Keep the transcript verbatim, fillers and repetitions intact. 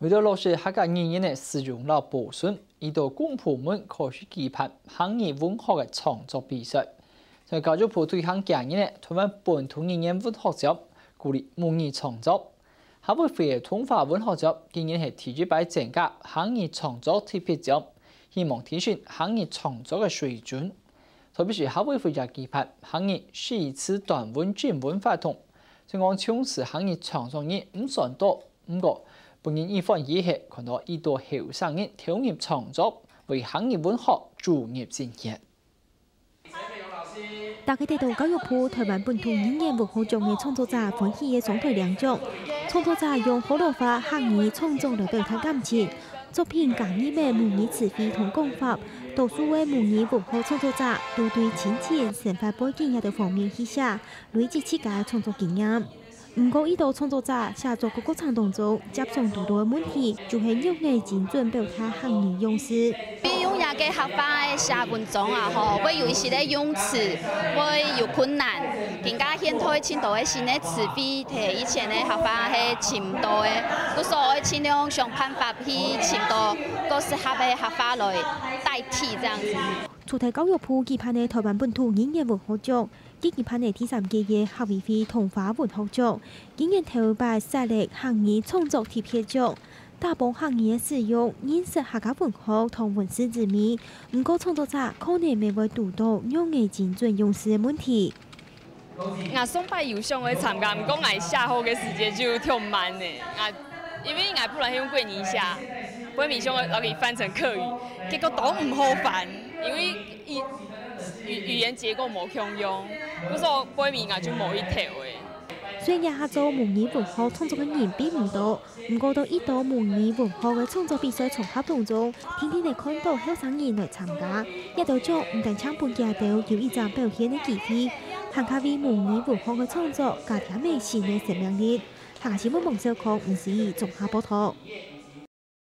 為著落實客家語言个使用摎保存，已多公部門開始舉辦客語文學个創作比賽。在教育部推行幾年呢，台灣本土語言文學獎，鼓勵母語創作。客委會个通華文學獎今年係第一擺增加客語創作特別獎，希望提升客語創作个水準。特別係客委會也舉辦客語詩詞短文徵文活動，雖講從事客語創作人毋算多，毋過本人一番以後看到已多後生人投入創作，為客語文學注入心血。 大家得到教育部台灣本土語言文學獎个創作者歡喜个雙腿領獎。創作者用學老話、客語創作來表達感情，作品加入了母語詞彙同講法，多數个母語文學創作者都對親情、生活背景這兜方面去寫，累積自家个創作經驗。 毋過，已多創作者寫作个過程當中，輒常堵到个問題，就係仰仔精準表達客語用詞。比如用這个客話个寫文章啊，吼，會有一息个用詞會有困難。今下現代盡多个新个詞彙，同以前个客話係尋毋到个，故所愛盡量想辦法去尋到較適合个客話來代替這樣子。除忒教育部舉辦个台灣本土語言文學獎， 今年辦个第三屆个客委會通華文學獎，今年頭擺設立客語創作特別獎，打幫客語个使用，認識客家文學同文史之美。毋過創作者可能乜會堵到仰仔精準用詞个問題。𠊎上擺有想愛參加，毋過𠊎寫好个時節就忒慢了。𠊎因為𠊎本來係用國語寫，尾尾想愛摎佢翻成客語，結果都毋好翻，因為語語語言結構無共樣，故所尾尾𠊎就無去投了。雖然這下做母語文學創作个人並毋多，毋過都已多母語文學个創作比賽場合當中，定定仔看到後生人來參加。這兜獎毋單淨分佢兜有一隻表現个機會，還較為母語文學个創作加添了新个生命力。客家新聞網小康吳思怡綜合報導。